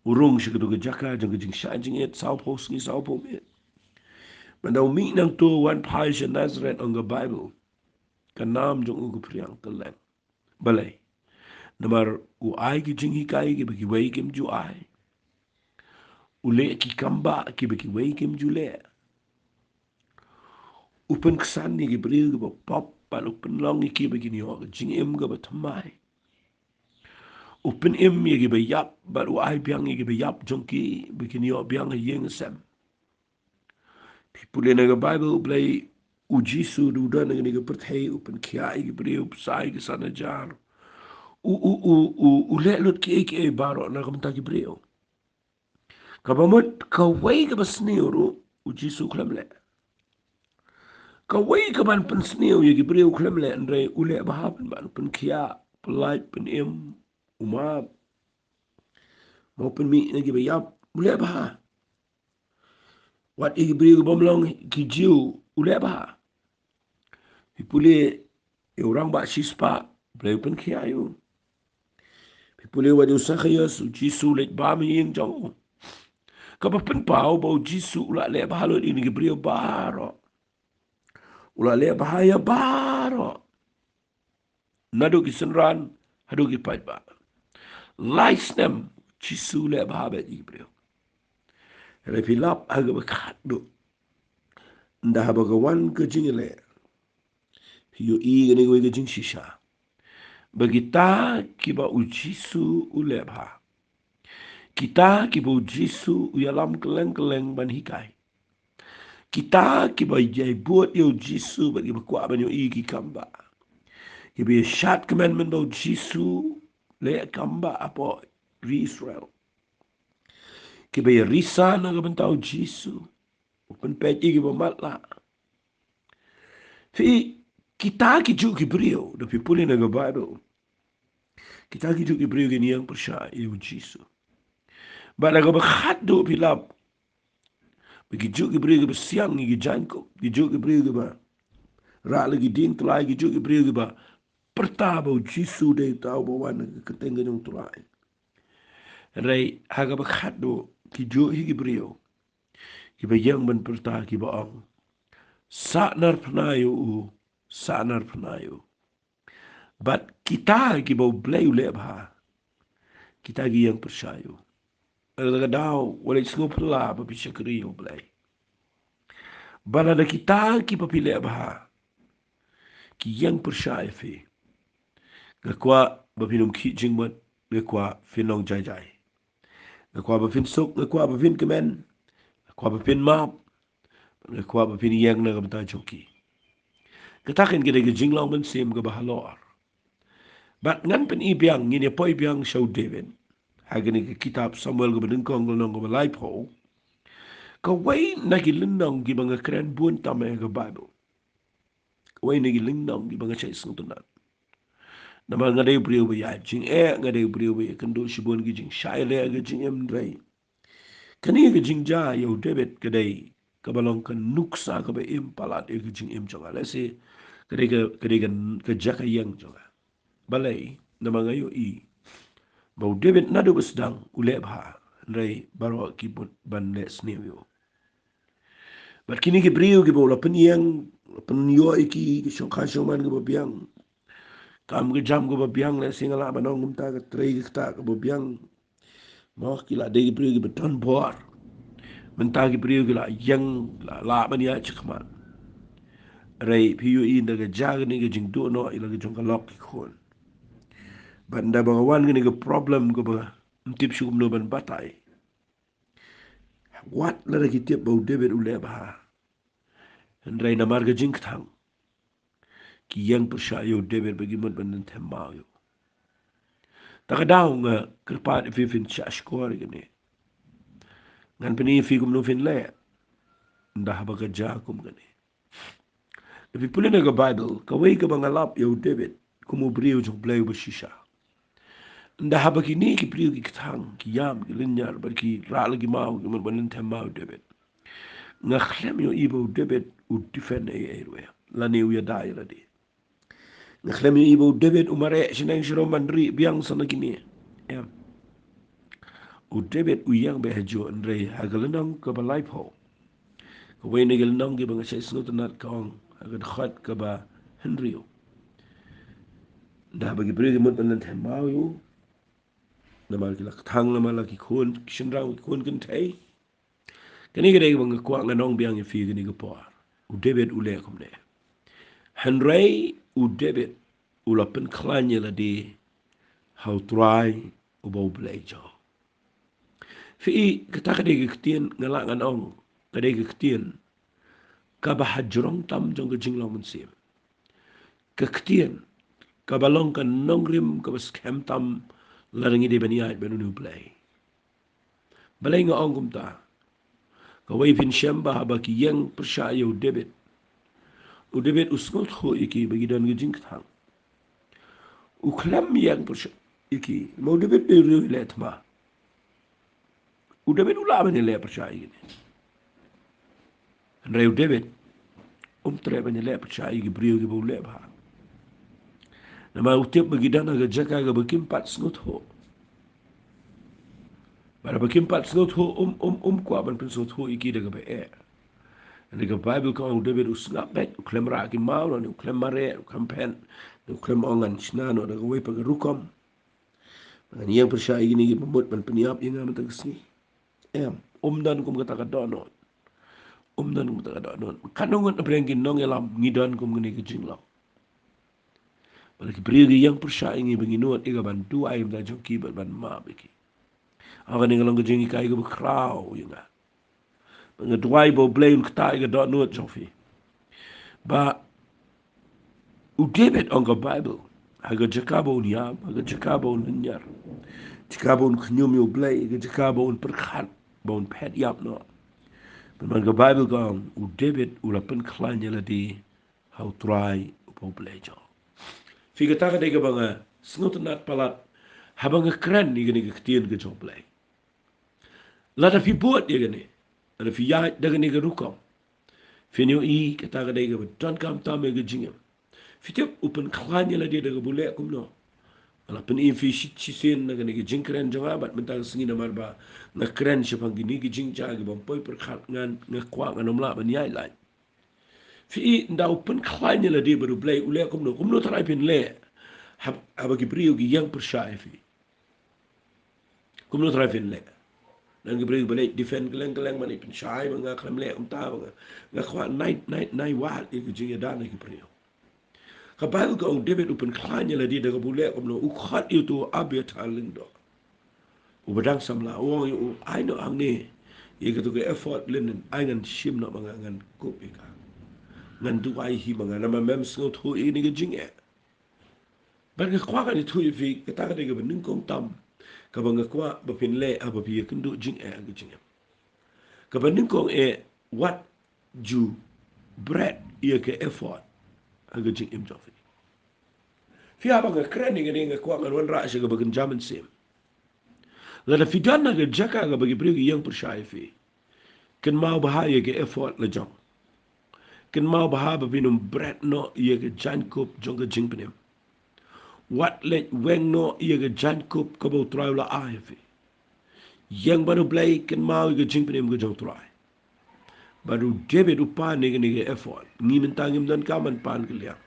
u rung sha kato ka jaka jong ka jingshah jingit, sawphew sngi sawphew miet. Bad ynda u mih nangto, wan phai sha Nazareth, ong ka Bible, ka nam jong u ka phriang kylleng. Balei? Namar u ai ki jinghikai kiba kiwei kim ju ai. U leh ki kambah kiba kiwei kim ju leh. U pynksan ïa ki briew kiba pop, bad u pynlong ïa ki ba kin ïoh ka jingim kaba thymmai. U pynim ïa kiba ïap, bad u ai biang ïa kiba ïap jong ki ba kin ïoh biang ha ïing ha sem. Phi pule na ka Bible, u Blei, u Jisu, u don ha kane ka pyrthei, u pynkhiah ïa ki briew, u bsa ïa ki san hajar, u, u, u, u, u leh lut kiei kiei baroh na ka bynta ki briew. Kaba mut kawei kaba sniew ruh u Jisu u khlem leh. Kawei kaban pynsniew ïa ki briew u khlem leh, hynrei u leh bha, pynban, pynkhia, pynlait, pynim, u map, mo pynmih na kiba ïap, u leh bha. Wat ïa ki briew ki bym long ki Jiw u leh bha. Phi pule ïa u rangbah shispah, Blei u pynkhia ïa u. Phi pule wat ïa u Sakhaios, u Jisu u leit bam ha ïing jong u. Kaba pynpaw ba u Jisu u la leh bha lut ïa kine ki briew baroh. U la leh bha ïa baroh. Naduh ki synran haduh ki paidbah. Lai snem u Jisu u leh bha bad ïa ki briew. Hynrei phi lap ha kaba khatduh, ynda haba ka wan ka jingïaleh, phi ïohi kane kawei ka jingshisha, ba kita kiba u Jisu u leh bha, kita kiba u Jisu u ïalam kylleng kylleng ban hikai, kita kiba ïai bud ïa u Jisu bad kiba kwah ban ïohi ki kam bah, kiba ïashad kmen mynba u Jisu u leh kam bah hapoh ri Israel, kiba ïarisa na ka bynta u Jisu, u pynpeit ïa kiba matlah. Phi, kita kijuh ki briew, da phi pule na ka Baibl, kita kijuh ki briew kin ïeng pyrshah ïa u Jisu. Bad na kaba khatduh phi lap ba kijuh ki briew kiba siang ïa ki jaiñkup, kijuh ki briew kiba rah la ki dieng Trai, kijuh ki briew kiba pyrta ba u Jisu dei uta uba wan na ka kyrteng ka jong u Trai. Hynrei ha kaba khatduh kijuh hi ki briew kiba ïeng ban pyrta, kiba ong, "Sahnarphna ïa u, sahnarphna ïa u." Bad kita kiba u Blei u leh bha, kita ki ïeng pyrshah ïa u. Lada ka daw, wat leit sngewphylla ba phi shakri ïa u Blei. Bad lada kita kiba phi leh bha ki ïeng pyrshah ïa phi, nga kwah ba phin ym khih jingmut, nga kwah phin long jai jai. Nga kwah ba phin suk, nga kwah ba phin kmen, nga kwah ba phin map, nga kwah ba phin ïeng na ka bynta jong ki. Kata kan ka dei ka jinglong mynsiem kaba halor. Bad ngan pyni biang, ngin ïa poi biang sha u David ha kane ka kitab Samuel kaba nyngkong, ka lynnong kaba laiphew. Kawei na ki lynnong kiba nga kren bun tam ha ka Baibl. Kawei na ki lynnong kiba nga shait sngewtynnat. Namar nga dei u briew ba ïaid jingeh, nga dei u briew ba ïakynduh shibun ki jingshai leh ha ka jingim, hynrei kane ka jingjia ïa u David ka dei kaba long ka nuksa kaba im palat ïa ka jingim jong nga. Lehse ka dei ka, ka dei ka, ka jaka ïeng jong nga. Balei? Namar nga ïohi ba u David naduh ba sdang u leh bha, hynrei baroh ki bud ban leh sniew ïa u. Bad kine ki briew kiba u la pynïeng, la pynïoh ïa ki, ki shongkha shongman kiba biang, kam ka jam kaba biang, lehse nga lah ban ong kumta, ka trei ka ktah kaba biang. Mo, ki la dei ki briew kiba don bor. Mynta ki briew ki la ïeng, la lah ban ïaid shakhmat. Hynrei phi ïohi ynda ka jia kane ka jingduh noh ïa la ka jong ka lok ki khun. Bad ynda ba ka wan kane ka problem kaba ym tip shuh kumno ban batai. Wat lada ki tip ba u David u leh bha, hynrei namar ka jingkthang ki ïeng pyrshah ïa u David ba ki mut ban lynthem maw ïa u. Ta ka daw nga kyrpad ïa phi phin shah shkor ïa kane. Ngan pyni ïa phi kumno phin leh ynda haba ka jia kum kane. Lada phi pule na ka Baibl, kawei kaba nga lap ïa u David kum u briew jong u Blei uba shisha. Ynda haba kine ki briew ki kthang, ki ïam, ki lynñiar, bad ki rah la ki maw, ki mut ban lynthem maw ïa u David, nga khlem ïohi ba u David u defend ei ei ruh, lane u ïada ïa lade. Nga khlem ïohi ba u David u mareh shaneng sharum ban rieh biang sa na kine. Em. U David u ïeng beit ha juh, hynrei ha ka lynnong kaba laiphew, kawei na ki lynnong kiba nga shait sngewtynnat, ka ong ha ka dkhot kaba hynriew, ynda haba ki briew ki mut ban lynthem maw ïa u, namar ki la kthang, namar la ki khun, ki shynrang, ki khun kynthei. Kane ka dei kaba nga kwah ngan ong biang ïa phi kane ka por. U David u leh kumne. Hynrei u David u la pynkhlaiñ ïa lade ha u Trai uba u Blei jong u. Phi i, kata ka dei ka ktien, nga lah ngan ong, ka dei ka ktien kaba hajrong tam jong ka jinglong mynsiem. Ka ktien kaba long ka nongrim kaba skhem tam lada ngi dei ban ïaid bad une U Blei. Balei nga ong kumta? Kawei phin shem ba haba ki ïeng pyrshah ïa u David, u David u sngewthuh ïa ki ba ki don ka jingkthang. U khlem ïeng pyrshah ïa ki, ma u David dei u riew leh thma. U David u lah ban ïaleh pyrshah ïa kine. Hynrei u David um treh ban ïaleh pyrshah ïa ki briew kiba u leh bha. Namar u tip ba ki don ha ka jaka kaba kim pat sngewthuh. Bad haba kim pat sngewthuh, um, um, um kwah ban pynsngewthuh ïa ki da kaba eh. Hynrei ka Baibl ka ong u David u sngap beit, u khlem rah ki maw, lane u khlem mareh, u khlem phet, u khlem ong ngan shna noh da kawei pat ka rukom. Ngan ïeng pyrshah ïa kine kiba mut ban pynïap ïa nga mynta ka sngi. Em, um don kum kata ka dohnud. Um don kum kata ka dohnud. Katno ngut na pdeng ki nongïalam ngi don kum kane ka jinglong. Bad ki briew ki ïeng pyrshah ïa ngi ba ngi nud ïa ka ban duwai ïa ka jong ki bad ban map ïa ki. Ha kane ka long ka jinghikai kaba khraw ïa nga. Ba nga duwai ba U Blei un ktah ïa ka dohnud jong phi. Ba u David ong ka Baibl, ha ka jaka ba un ïam, ha ka jaka ba un lynñiar, jaka ba un khñium ïa U Blei, ha ka jaka ba un pyrkhat ba un phet ïap noh. Pynban ka Baibl ka ong u David u la pynkhlaiñ ïa lade ha U Trai uba U Blei jong. Phi, kata ka dei kaba nga sngewtynnat palat haba nga kren ïa kane ka ktien ka jong U Blei. Lada phi bud ïa kane, lada phi ïaid da kane ka rukom, phin ïohi kata ka dei kaba donkam tam ïa ka jingim. Phi tip u pynkhlaiñ ïa lade da kaba u leh kumno? Nga la pyni ïa phi shi, shisien na kane ka jingkren jong nga bad mynta ka sngi namar ba nga kren shaphang kine ki jingjia kiba ym poi pyrkhat, ngan, nga kwah, ngan ym lah ban ïaid lait. Phi i, ynda u pynkhlaiñ ïa lade bad U Blei u leh kumno, kumno trai phin leh hab-, haba ki briew ki ïeng pyrshah ïa phi? Kumno trai phin leh? Don ki briew ba leh defend kylleng kylleng, mane pynshai ba nga khlem leh kumta, ba nga, nga kwah nai, nai, nai wad ïa ka jingïada na ki briew. Ka Baibl ka ong u David u pynkhlaiñ ïa lade da kaba u leh kumno? U khot ïa uto u Abiathar lyngdoh, uba dang samla, u ong ïa u, ai noh hangne ïa kato ka ephod linen, ai ngan shim noh ma nga, ngan kup ïa ka, ngan duwai hi ma nga, namar mem sngewthuh ïa kane ka jingeh. Bad nga kwah ngan ïathuh ïa phi, kata ka dei kaba nyngkong tam kaba nga kwah ba phin leh haba phi ïakynduh jingeh ha ka jingim. Kaba nyngkong eh, wat ju bret ïa ka ephod ha ka jingim jong phi. Phi, haba nga kren ïa kane nga kwah ngan wanrah sha kaba kynja mynsiem. Lada phi don ha ka jaka kaba ki briew ki ïeng pyrshah ïa phi, kynmaw bha ïa ka ephod la jong. Kynmaw bha ba phin ym bret noh ïa ka jaiñkup jong ka jingpynim. Wat leit weng noh ïa ka jaiñkup kaba U Trai u la ai ïa phi. Ïeng bad U Blei, kynmaw ïa ka jingpynim ka jong U Trai. Bad u David u pan ïa kane ka ephod. Ngi mynta ngim donkam ban pan kylliang.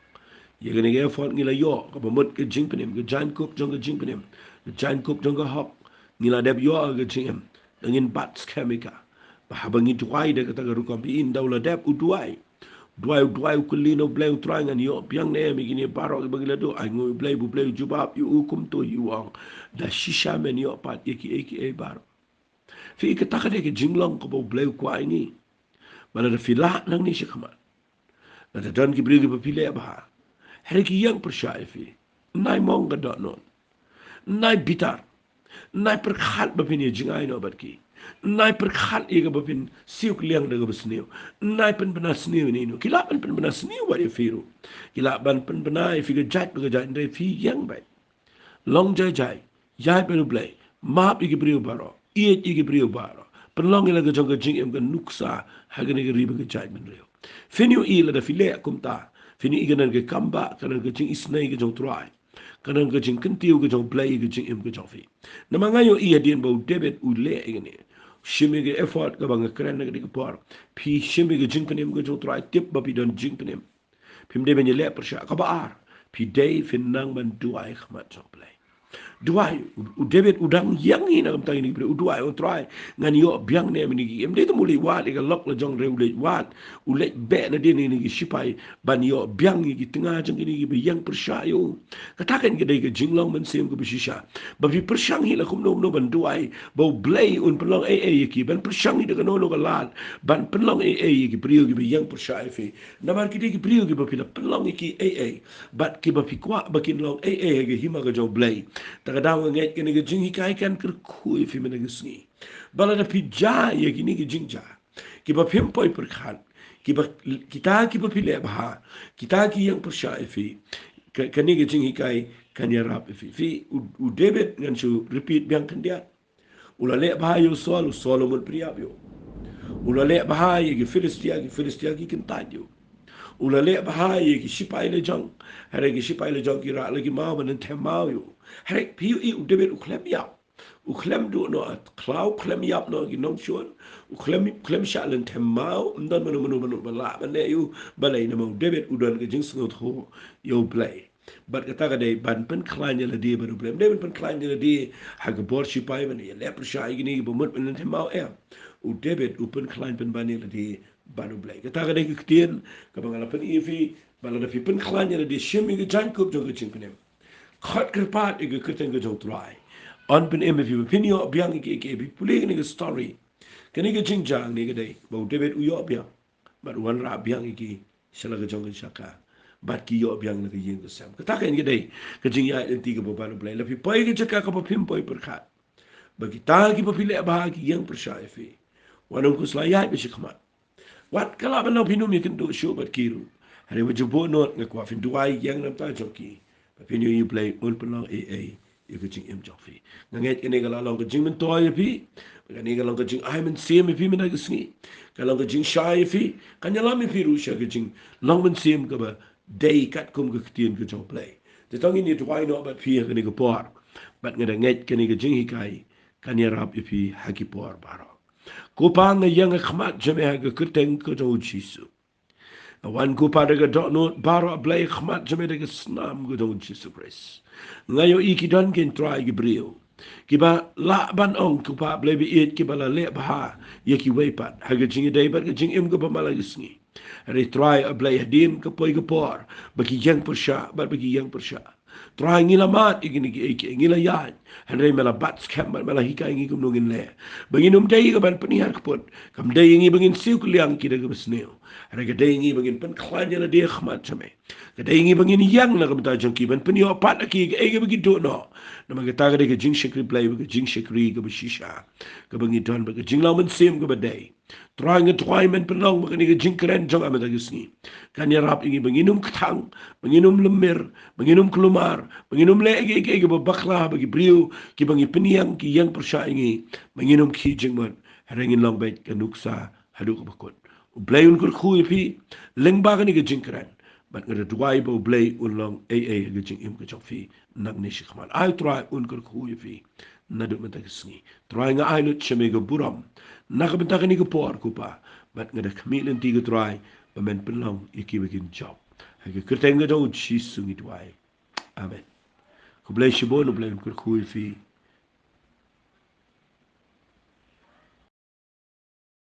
Ïa kane ka ephod ngi la ïoh, kaba mut ka jingpynim, ka jaiñkup jong ka jingpynim, ka jaiñkup jong ka hok, ngi la dep ïoh ha ka jingim. Te ngin bat skhem ïa ka, ba haba ngi duwai da kata ka rukom, phi i, ynda u la dep u duwai, duwai, u duwai, u kylli na U Blei, U Trai, ngan ïoh biang ne em ïa kine baroh kiba ngi la duh? Ai nguh ïa U Blei, ba U Blei u jubab ïa u kumto, ïa u ong, da shisha men ïoh pat ïa kiei kiei baroh. Phi i, kata ka dei ka jinglong kaba U Blei u kwah ïa ngi. Ba lada phi lah nangne shakhmat, lada don ki briew kiba phi leh bha, hynrei ki ïeng pyrshah ïa phi, nai mong ka dohnud, nai bitar, nai pyrkhat ba phin ïa jingai noh bad ki, nai pyrkhat ïa kaba phin siew kylliang da kaba sniew, nai pynbna sniew ïa ino. Ki lah ban pynbna sniew bad ïa phi ruh. Ki lah ban pynbna ïa phi ka jait bad ka jait, hynrei phi ïeng beit. Long jai jai, ïaid bad U Blei, map ïa ki briew baroh, ïeit ïa ki briew baroh, pynlong ïa la ka jong ka jingim ka nuksa ha kane ka ri bad ka jaitbynriew. Phin ïohi lada phi leh kumta, phin ïohi ka don ka kam ba, ka don ka jingisynei ka jong U Trai, ka don ka jingkyntiew ka jong U Blei ïa ka jingim ka jong phi. Namar nga ïohi hadien ba u David u leh ïa kane, shim ïa ka ephod kaba nga kren ha kane ka por. Phi shim ïa ka jingpynim ka jong U Trai, tip ba phi don jingpynim. Phim dei ban ïaleh pyrshah. Kaba ar, phi dei phin nang ban duwai ha khmat jong U Blei. Duwai, u, u David u dang ïeng hi na ka bynta kine ki briew, u duwai, u Trai, ngan ïoh biang ne em ïa kine ki, em dei tang u leit wad ïa ka lok la jong hynrei u leit wad, u leit beh nadien ïa kine ki shipai ban ïoh biang ïa ki tnga jong kine kiba ïeng pyrshah ïa u. Kata kan ka dei ka jinglong mynsiem kaba shisha. Ba phi pyrshang hi la kumno kumno ban duwai ba U Blei un pynlong ei ei ïa ki, ban pyrshang hi da kano kano ka lad ban pynlong ei ei ïa ki briew kiba ïeng pyrshah ïa phi. Namar ki dei ki briew kiba phi la pynlong ïa ki ei ei bad kiba phi kwah ba kin long ei ei ha ka hima ka jong U Blei. Ta ka daw nga ngeit kane ka jinghikai kan kyrkhu ïa phi mynta ka sngi ba lada phi jia ïa kine ki jingjia kiba phim poi pyrkhat, kiba, kita kiba phi leh bha, kita ki ïeng pyrshah ïa phi, ka, kane ka jinghikai kan ïarap ïa phi. Phi, u, u David, ngan shu repeat biang khyndiat. U la leh bha ïa u Saul, u Saul u mut pyrshah ïa u. U la leh bha ïa ki Philistia, ki Philistia ki kyntait ïa u. U la leh bha ïa ki shipai la jong, hynrei ki shipai la jong ki rah la ki maw ban them maw ïa u. Hynrei phi ïohi u David u khlem ïap. U khlem duh noh khlaw, u khlem ïap noh ki nongshun, u khlem, khlem shah lynthem maw, ym don mano mano mano ba lah ban leh ïa u. Balei? Namar u David u don ka jingsngewthuh ïa U Blei. Bad kata ka dei ban pynkhlaiñ ïa lade bad U Blei. Ym dei ban pynkhlaiñ ïa lade ha ka bor shipai ban ïaleh pyrshah ïa kine kiba mut ban lynthem maw, em. U David u pynkhlaiñ pynban ïa lade bad U Blei. Kata ka dei ka ktien kaba nga la pyni ïa phi, ba lada phi pynkhlaiñ ïa lade, shim ïa ka jaiñkup jong ka jingpynim. Khot kyrpad ïa ka kyrteng ka jong U Trai. Un pynim ïa phi ba phin ïoh biang ïa kiei kiei. Phi pule ïa kane ka story. Kane ka jingjia ne ka dei ba u David u ïoh biang bad u wanrah biang ïa ki sha la ka jong ka jaka. Bad ki ïoh biang na ka ïing ka sem. Kata kan ka dei ka jingïaid lynti kaba bha na U Blei. La phi poi ka jaka kaba phim poi pyrkhat, ba kita kiba phi leh bha ki ïeng pyrshah ïa phi, wat nym khuslai, ïaid beit shakhmat. Wat ka lah ban long phin ym ïakynduh shuh bad ki ruh. Hynrei wat ju buh nud, nga kwah phin duwai ïeng na ka bynta jong ki, ba phin ïohi U Blei un pynlong ei ei ïa ka jingim jong phi. Nga ngeit kane ka la long ka jingmyntoi ïa phi. Kane ka long ka jingai mynsiem ïa phi mynta ka sngi. Ka long ka jingshai ïa phi. Kan ïalam ïa phi ruh sha ka jinglong mynsiem kaba dei katkum ka ktien ka jong U Blei. Te to ngin ïa duwai noh bad phi ha kane ka por. Bad nga da ngeit kane ka jinghikai kan ïarap ïa phi ha ki por baroh. Ko Pa, nga ïeng ha khmat jong me ha ka kyrteng ka jong U Jisu. Nga wan, ko Pa, da ka dohnud baroh, Blei, ha khmat jong me da ka snam ka jong U Jisu Khrist. Nga ïohi ki don, ko Trai, ki briew kiba lah ban ong, ko Pa Blei baieit, kiba la leh bha ïa kiwei pat ha ka jingïadei bad ka jingim kaba man la ka sngi. Hynrei Trai, A Blei, hadien ka poi ka por ba ki ïeng pyrshah bad ba ki ïeng pyrshah, Trai, ngi la mad ïa kine kiei kiei, ngi la ïaid, hynrei me la bat skhem bad me la hikai ngi kumno ngin leh. Ba ngin ym dei ka ban pynhiar kput, kam dei ïa ngi ba ngin siew kylliang ki da kaba sniew. Hynrei ka dei ïa ngi ba ngin pynkhlaiñ ïa lade ha khmat jong me. Ka dei ïa ngi ba ngin ïeng na ka bynta jong ki, ban pynïoh pat ïa ki kaei kaba ki duh noh. Namar kata ka dei ka jingshakri Blei, ka jingshakri kaba shisha kaba ngi don, bad ka jinglong mynsiem kaba dei. Trai, nga duwai men pynlong ba kane ka jingkren jong nga mynta ka sngi kan ïarap ïa ngi ba ngin ym kthang, ba ngin ym lymir, ba ngin ym kulmar, ba ngin ym leh ïa kiei kiei kiba bakla bad ki briew kiba ngi pynïeng ki ïeng pyrshah ïa ngi, ba ngin ym khih jingmut. Hynrei ngin long beit ka nuksa haduh kaba kut. U Blei un kyrkhu ïa phi lyngba kane ka jingkren. Bad nga da duwai ba U Blei un long ei ei ha ka jingim ka jong phi nangne shakhmat. Ai Trai, un kyrkhu ïa phi naduh mynta ka sngi. Trai, nga ai lut sha me ka burom na ka bynta kane ka por, ko Pa. Bad nga da khmih lynti, ko Trai, ba men pynlong ïa kiba kin jop. Ha ka kyrteng ka jong U Jisu ngi duwai. Amen. Khublei shibun, U Blei un kyrkhu ïa phi.